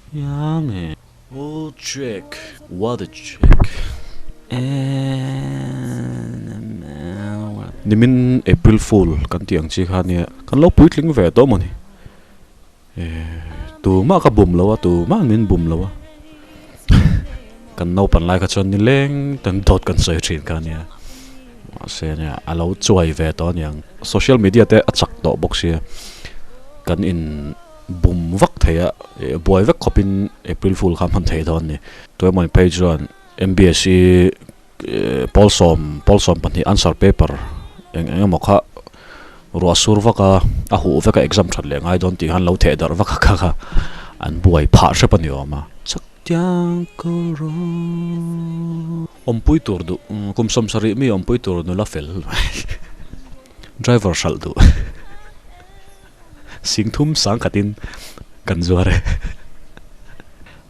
Iang e. Oh check, what a check. Nimin April Fool kan tih ang chi kha nia kan lo puitling ve tawh maw ni. Tumah ka bum lo a, tumah min bum lo a. Kan naupan lai kha chuan nileng ten dawt kan sawi thin kha nia. Mahse nia a lo chuai ve tawh aniang. Social media te a chak tawh bawk sia. Kan in bum vak thei a, buai vek khawpin April Fool kha hman thei dawn a ni. Tuemaw phei chuan MBSC pawl sawm pawl 12 answer paper eng eng emaw kha ruah sur vak a, a huh vek a exam that leh ngai dawn tih khan lo theh darh vak a kha kha an buai phah hrep a ni awm a. Chaktiang ko rawh. Awmpui tur duh, kum 70 mi awmpui tur nula fel driver hralh duh. Singthum sang khatin kan zuar e.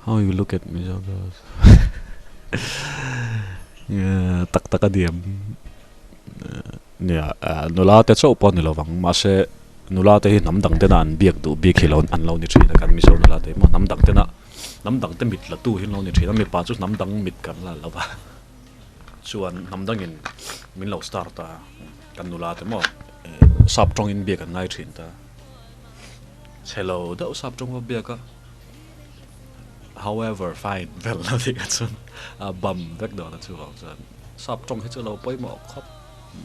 How you look at Mizo girls? Tak tak a diam. Nia, nula te chauh pawh a ni lovang. Mahse, nula te hi hnam dang tena an biak duh bik hi lo an lo ni thin a, kan Mizo nula te hi maw hnam dang tena hnam dang te mit la tu hi an lo ni thin a, mipa chu hnam dang mit kan la lo va. Chuan hnam dangin min lo start a, kan nula te maw sap tawngin biak an ngai thin ta. Chhe lo deuh sap tawng va biak a, however fine vel lo tih kha chuan a bam vek dawn a chuvang chuan sap tawng hi chu lo pawimawh khawp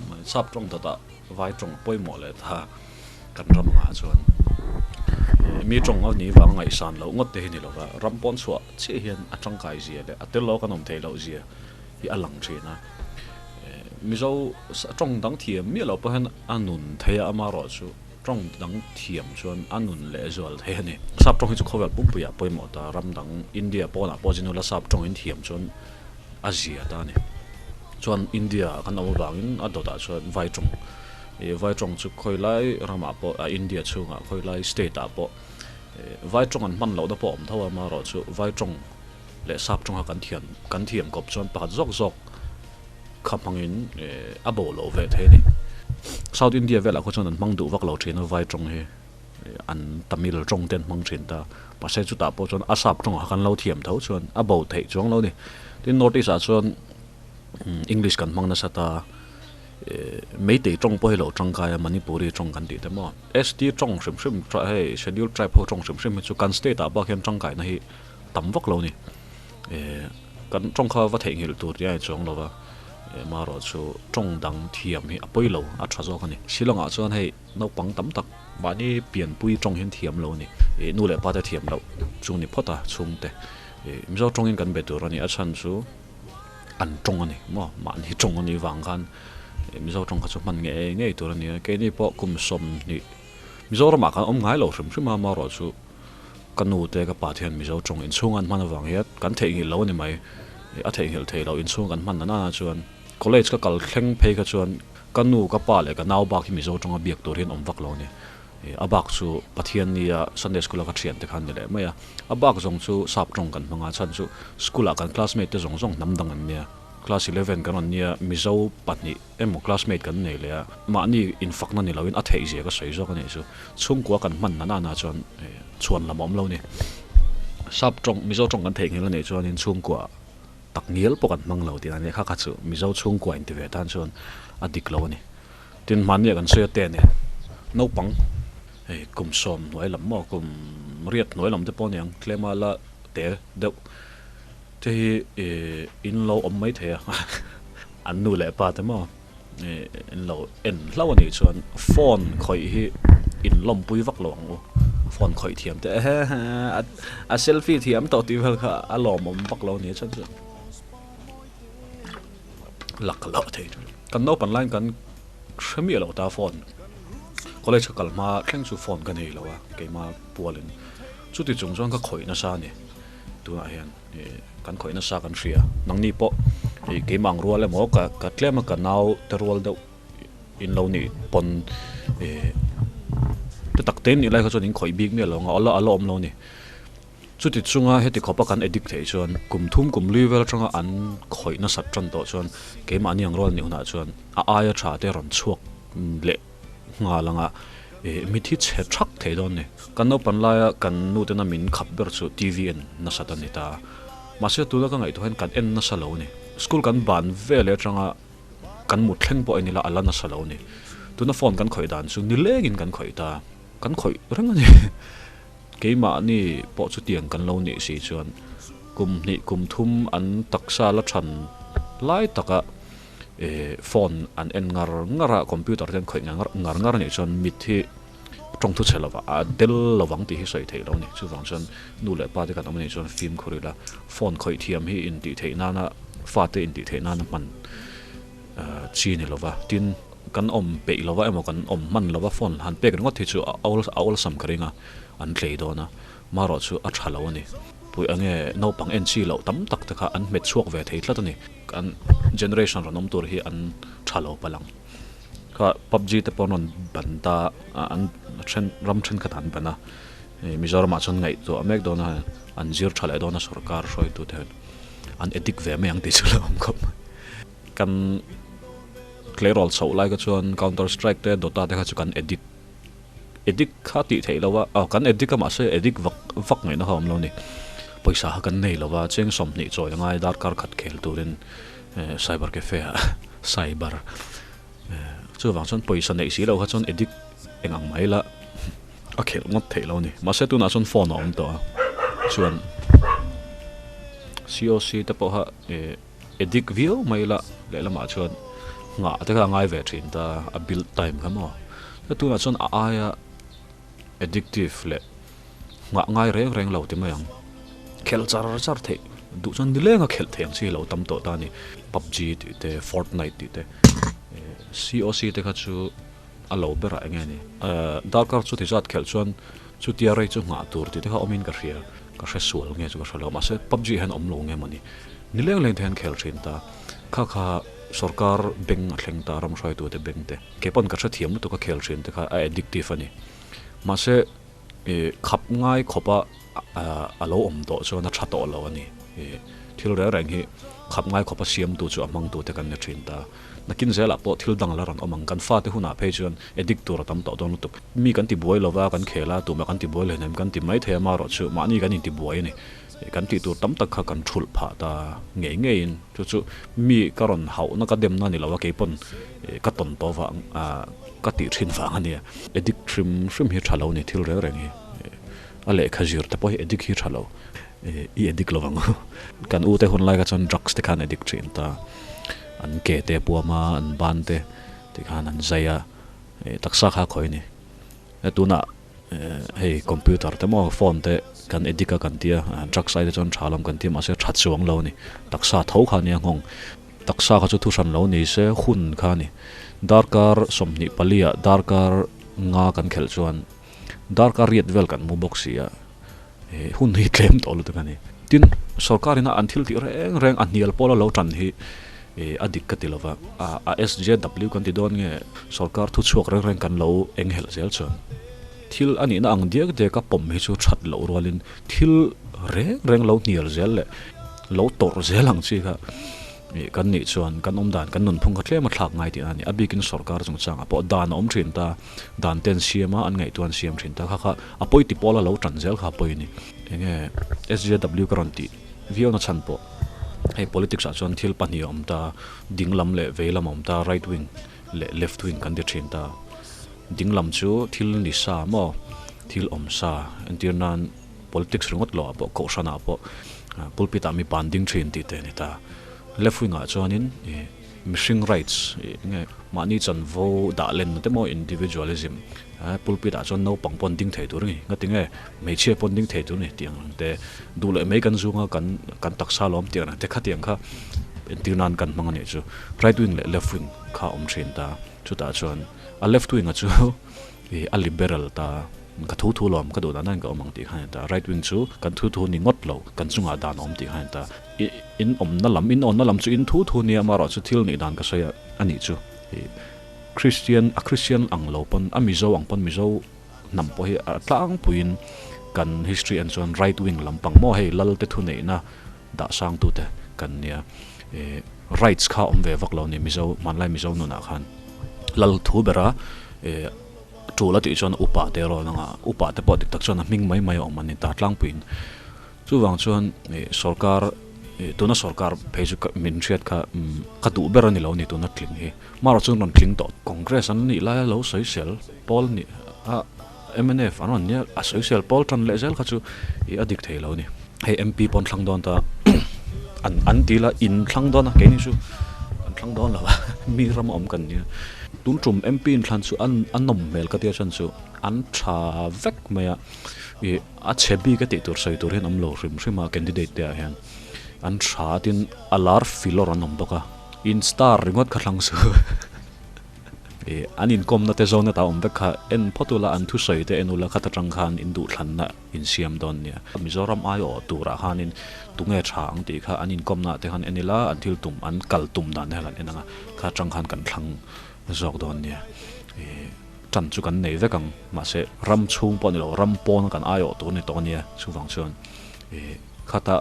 mai, sap tawng dawtah vai tawng pawimawh leh ta kan ram angah chuan mi tawng a nih vang ngaihsan loh ngawt te hi ni lova ram pawn chhuah chiah hian a tangkai zia leh a tel lo kan awm theih loh zia hi a lang thin a, Mizo tawng dang thiam miah loh pawh hian a nun thei a, amaherawhchu tawng dang thiam chuan a nun leh zual thei a ni. Sap tawng hi chu khawvel pumpuiah pawimawh ta, ram dang India pawnah pawh zinula sap tawngin thiam chuan a zia ta a ni. Chuan India ah kan awm avangin a dawtah chuan vai tawng, ih vai tawng chu khawi lai ramah pawh a India chhungah khawi lai state ah pawh vai tawng an hman lohna pawh a awm tho a, amaherawhchu vai tawng leh sap tawnga kan thiam kan thiam kawp chuan pakhat zawk zawk kha hmangin a bo loh ve thei a ni. South India velah khaw chuan an hmang duh vak lo thin a vai tawng hi an Tamil tawng te an hmang thin ta mahse chutah pawh chuan a sap tawngah khan lo thiam tho chuan a bo theih chuang lo a ni. Tin North East ah chuan English kan hmang nasa ta Meitei tawng pawh hi lo tangkai a Manipuri tawng kan tih te maw ST tawng hrim hrim hei Schedule Tribe ho tawng hrim hrim hi chu kan state ah bak hian tangkaina hi tam vak lo ni. Eh kan tawng kha va theihnghilh tur tih a inchuang lo va, eh marawh chu tawng dang thiam hi a pawi lo, a tha zawk a ni. Shillong ah chuan hei naupang tam tak mahni pianpui tawng hian thiam lo a ni. Eh nu leh pa te thiam loh chu ni phawt a chhungte. Eh Mizo tawngin kan be tur a ni, a chhan chu an tawng a ni maw, mahni tawng a nih vang khan Mizo tawng kha chu hman ngei ngei tur a ni a. Keini pawh kum 20 Mizoramah khan awm ngai lo hrim hrim a, marawh chu Ka nu te ka pa te hian Mizo tawng inchhung an hman avang hian kan theihnghilh lo a ni mai. A theihnghilh thei lo inchhung kan hman nana chuan college ka kal thleng phei kha chuan ka nu ka pa leh ka nau bak hi Mizo tawnga biak tur hian awm vak lo a ni. A bak chu Pathian nia Sunday school a ka thian te khan ni leh mai a. A bak zawng chu sap tawng kan hmang a chhan chu school ah kan classmate te zawng zawng hnam dang an nia. Class 11 kan rawn nia Mizo pahnih emaw classmate kan nei leh a, mahni infakna ni loin a theih zia ka sawi zawk a nih chu. Chhungkua kan hman na nana chuan chhuan lam a awm lo ni. Sap tawng, Mizo tawng kan theihnghilh a nih chuanin chhungkua tak ngial pawh kan hmang lo tih a nia kha kha chu Mizo chhungkua inti ve tan chuan a dik lo a ni. Tin, hmanni ah kan sawi a te nen naupang hei kum 10 hnuai lam maw kum riat hnuai lam te pawh a niang tlema la te deuh te hi in lo awm mai thei a. An nu leh pa te maw in lo en hlauh a nih chuan phone khawih hi in lawmpui vak lo ang u. Phone khawih thiam te ehe a selfie thiam tawh tih vel kha a lawmawm vak lo a nia chuan chu lak loh thei thin. Kan naupan laiin kan hre miah lo ta phone college ka kal hma thleng chu phone ka nei lo a keima pualin chuti chung chuan ka khawih nasa a ni tunah hian. Kan khawih nasa kan hria. Nangni pawh ih keimah ang rual emaw ka ka tlem a ka nau te rual deuh in lo nih pawn ih te tak te nih lai kha chuan in khawih bik miah lo ang a ala ala awm lo a ni. Chuti chunga heti khawpa kan addict theih chuan kum thum kum lui vel atanga an khawih nasat tan tawh chuan keimahni ang rual nih hunah chuan a aia tha te rawn chhuak leh nghal ang a. Mit hi chhe thak thei dawn ni. Kan naupan laia kan nu tena min khap ber chu TV en nasat a ni ta. Mahse tuna ka ngaihtuah hian kan en nasa lo ni. School kan ban vel atanga kan mut thleng pawh en ila a la nasa lo ni. Tuna phone kan khawih dan chu nilengin kan khawih ta. Kan khawih reng a ni. Keimahni pawh chutiang kan lo nih si chuan kum hnih kum thum an taksa la than lai taka phone an en ngar ngar a, computer te an khawih ngar ngar ngar anih chuan mit hi tawng thu chhe lova a del lovang tih hi sawi theih lo a ni. Chuvang chuan nu leh pa te kan awm anih chuan fimkhur ila phone khawih thiam hi intih theih nana fate intih theih nana hman chi ni lova tin kan awm peih lova emaw kan awm hman lova phone han pek ringawt hi chu a awlsam ka ring a, an tlei dawn a, marawh chu a tha lo a ni. Pui ange naupang en chi loh tam tak te kha an hmet chhuak ve thei tlat a ni. Kan generation rawn awm tur hi an tha lo palh ang. Kha PUBG te pawh an rawn ban ta a, an then ram thenkhat an ban a, Mizoramah chuan ngaihtuah mek dawn a, an zir tha leh dawn a sorkar hruaitute hian an addict ve mai ang tih chu a lo awm khawp mai. Kan tleirawl chhoh lai kha chuan counter strike te dota te kha chu kan addict addict kha tih theih loh a aw kan addict a mahse addict vak vak ngaihna kha a awm lo a ni pawisa kha kan nei lo va cheng 20 chawi a ngai darkar khat khel turin cyber cafe ah cyber chuvang chuan pawisa neih si loh kha chuan addict eng ang mai la a khelh ngawt theih lo a ni mahse tunah chuan phone a awm tawh a chuan C_O_C te pawh kha eh. Addict viau mai la lehlamah chuan nghah te kha a ngai ve thin ta a build time kha maw ta tunah chuan a aia addictive leh nghah ngai reng reng lo ti mai ang khelh char char theih duh chuan nileng a khelh theih ang chi lo tam tawh ta a ni PUBG tih te Fortnite tih te COC te kha chu a lo berah eng nge ni darkar chuti zat khelh chuan chutia rei chu nghah tur tih te kha awmin ka hria ka hre sual nge chu ka hre lo mahse PUBG hian awm lo nge mawni. Ni leng leng te hian khel thin ta. Kha kha sorkar beng a thleng ta, ram hruaitute beng te. Kei pawn ka hrethiam lutuk a khel thin te kha a addictive a ni. Mahse khap ngai khawpa a lo awm tawh chuan a tha tawh lo a ni. Thil reng reng hi khap ngai khawpa siamtu chu a hmangtute kan ni thin ta. Nakin zelah pawh thil dang la rawn awm ang. Kan fate hunah phei chuan addict tur a tam tawh dawn lutuk. Mi kan tibuai lova kan khel a, tumah kan tibuai hleinem kan ti mai thei a, marawh chu mahni kan intibuai a ni. Kan tih tur tam tak kha kan thulh phah ta ngei ngeiin chu chu mi ka rawn hauhna ka demna ni lo a kei pawn ka tawn tawh vang ka tih thin vang a nia. Addict hrim hrim hi tha lo ni thil reng reng hi a lehkha zir te pawh hi addict hi tha lo i addict lo ang kan u te hun lai kha chuan drugs te khan addict thin ta an ke te puam a an ban te tikhan an zai a taksa kha khawi a ni tunah Hei computer te maw phone te kan edit a kan tia drugs ai te chuan tha lam kan tia mahse tha chuang lo a ni taksa tho kha nia nghawng taksa kha chu thu hran lo ni se hun kha a ni darkar 24 ah darkar nga kan khelh chuan darkar riat vel kan mu bawk si a hun hi tlem tawh lutuk a ni tin sorkar ina an thil tih reng reng a hnial pawla lo tan hi a dik ka ti lova a SJW kan ti dawn nge sorkar thu chhuak reng reng kan lo eng helh zel chuan thil a nihna ang diak diak a pawm hi chu that loh rualin thil reng reng lo hnial zel leh lo tawrh zel ang chi kha kan nih chuan kan awm dan kan nunphung kha tlem a thlak ngai tihna a ni a bikin sorkar chungchangah pawh dan a awm thin ta dan te an siam a an ngaihtuah an siam thin ta kha kha a pawi ti pawla lo tan zel kha a pawi a ni enge SJW ka rawn tih viau na chhan pawh hei politics ah chuan thil pahnih a awm ta ding lam leh vei lam a awm ta right wing leh left wing kan ti thin ta ding lam chu thil ni sa maw thil awm sa entir nan politics ringawt lo ah pawh kohhran ah pawh pulpit ah mi pan ding thin tih te a ni ta left wing ah chuanin ih mihring rights ih nge mahni chanvo dah len na te maw individualism Pulpit ah chuan naupang pawn ding thei tur a ni. Ngati nge hmeichhia pawn ding thei tur a ni tih ang ang te, duh leh mai kan zung a kan kan taksa lawm tih ang ang te khatiang kha entir nan kan hmang a nih chu. Right wing leh left wing kha a awm thin ta. Chutah chuan a left wing a chu ih a liberal ta, ka thu thu lawm ka duh dan dan ka awm ang tih kha a ni ta. Right wing chu kan thu thu ni ngawt lo, kan chungah dan a awm tih kha a ni ta. Ih in awmna lam in awnna lam chu in thu thu nia amaherawhchu thil nih dan ka sawi a a nih chu ih. Christian, a Christian ang lo pawn, a Mizo ang pawn, Mizo hnam pawh hi a tlangpuiin kan history en chuan right wing lampang maw hei lal te thuneihna dah sangtute kan nia. Eh rights kha awm ve vak lo a ni Mizo, hmanlai Mizo nunah khan lal thu bera eh Tul a tih chuan upa te rawn anga upa te pawh dik tak chuan a hming mai mai a awm a ni ta tlangpuiin. Chuvang chuan sorkar tuna sorkar phei chu min hriat kha ka duh ber a ni lo a ni tuna tling hi. Marawh chuan rawn tling tawh Congress an nih laia lo sawisel pawl a nih a mnf an rawn nia a sawisel pawl tan leh zel kha chu ih a dik thei lo a ni. Hei MP pawn thlang dawn ta an an ti la in thlang dawn a keini chu kan thlang dawn lo a mi ram a awm kan nia. Tun tum MP inthlan chu an a nawm hmel ka tia chuan chu an tha vek mai a ih a chhe bik a tih tur sawi tur hian awm lo hrim hrim a candidate te ah hian an tha tin a lar filawr an awm bawk a in star ringawt kha thlang su ih an inkawmna te zawn ata awm vek kha en phawt ula an thusawi te en ula khat atang khan in duhthlanna insiam dawn nia. Mizoram aiawh turah khanin tunge tha ang tih kha an inkawmna ah te khan en ila an thil tum an kal tum dan te kha kan en ang a kha atang khan kan thlang zawk dawn nia. Ih tan chu kan nei vek ang mahse ram chhung pawh a ni lo ram pawn kan aiawh tur a ni tawh a nia chuvang chuan ih khata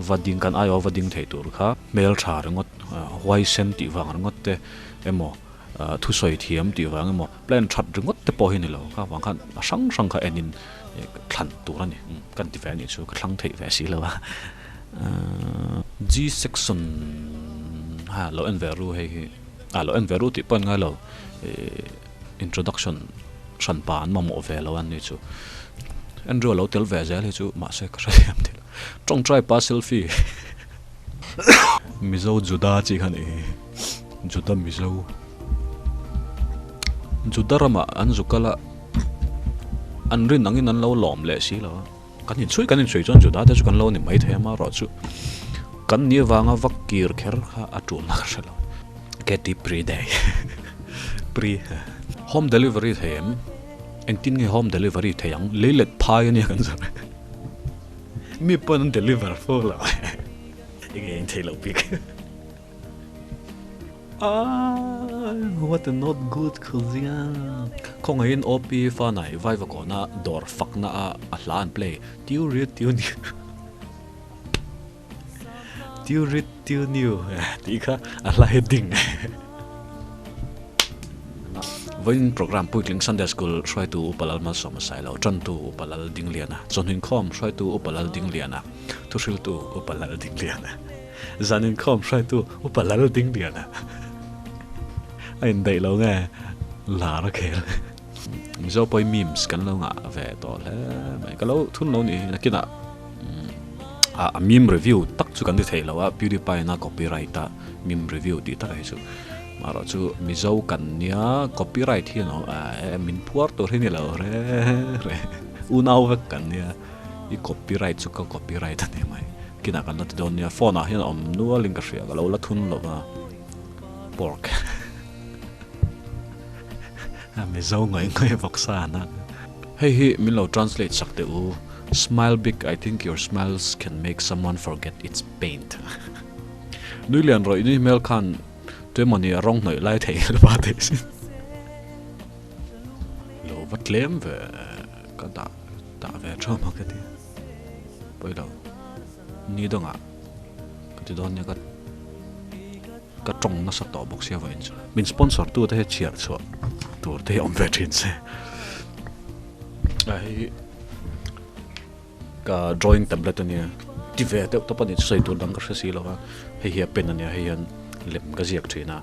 va ding kan aiawh va ding thei tur kha hmeltha ringawt huaisen tih vang ringawt te emaw thusawi thiam tih vang emaw plan that ringawt te pawh hi a ni lo kha vang khan a hrang hrang kha enin thlan tur a ni kan ti ve a nih chu ka thlang theih ve si lo a G section ha lo en ve ru hei hi a lo en ve ru tih pawh a ni ngai lo introduction hran pa an mamawh ve lo a ni chu Andrew a lo tel ve zel hi chu mahse ka hrethiam thei lo tawngtai pa selfie Mizo Juda chi kha a nih hi. Juda Mizo Juda ramah an zu kal a, an rin angin an lo lawm leh si lo a, kan inchhui kan inchhui chuan Juda te chu kan lo ni mai thei a amaherawhchu kan ni avanga vak kir kher kha a tulna ka hre lo. Katy Pre Day Pre Home delivery thei em? Engtin nge home delivery thei ang? Lei let phai ania kan zawrh mi pawn an deliver fo lo enge in theih loh bik. Aii what a not good khawzia. Khawngaihin OP Fanai Vaivakawna dawr fakna a a hla an play Tiu ri tiu niu Tiu ri tiu niu tih kha a hla heading. Vawiin program Puitling Sunday School hruaitu Upa Lalmalsawma Sailo, Tantu Upa Laldingliana, Chawhninkhawm hruaitu Upa Laldingliana, Thuhriltu Upa Laldingliana. Zan inkhawm hruaitu upa lal ding lian a a indaih lo nge lar a khel. Mizo pawi memes kan lo ngah ve tawh hle mai. Ka lo thun lo nih hi nakinah a meme review tak chu kan ti thei lo a PewDiePie na copyright a meme review tih tak hi chu. Marawh chu Mizo kan nia copyright hi ano min phuar tur hi ni lo re re unau vek kan nia. I copyright chu ka copyright a ni mai. Kinah kan la ti dawn nia, phone ah hian a awm nual in ka hria, ka lo la thun lo va. Pork. A Mizo ngaih ngaih vawk sa na. Hei hi min lo translate sak teh u. Smile big, I think your smiles can make someone forget its pain. Nui lian rawih nui hmel khan tuemawni a rawng hnawih lai thei va thei sin. Lo va tlem ve ka dah. Tah ve tha mak ka ti. Pawi lo. Ni dangah ka ti dawn nia ka ka tawng nasa tawh bawk sia vawiin chu. Min sponsor tu te hi chhiar chhuah tur te hi awm ve thin se. A hei hi ka drawing tablet a nia. Ti ve deuh tawp a ni sawi tur dang ka hre si lo va. Hei hi a pen a nia hei hian lem ka ziak thin a.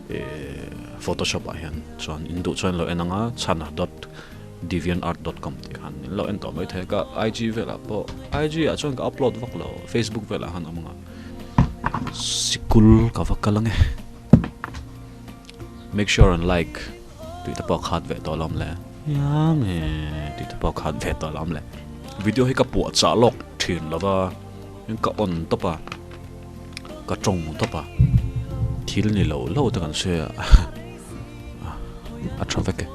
Ehh photoshop ah hian chuan in duh chuan lo en ang a chhana dot. Deviantart dot com tih khan in lo en tawh mai thei a ka IG velah pawh IG ah chuan ka upload vak lo Facebook velah khan awm ang a sikul ka va kal ang e make sure and like tih te pawh khat ve tawh lawm le iang e tih te pawh khat ve tawh lawm le video hi ka puah chah lawk thin lo va ka on tawp a ka tawng tawp a thil ni lo lo te kan hria a tha vek e.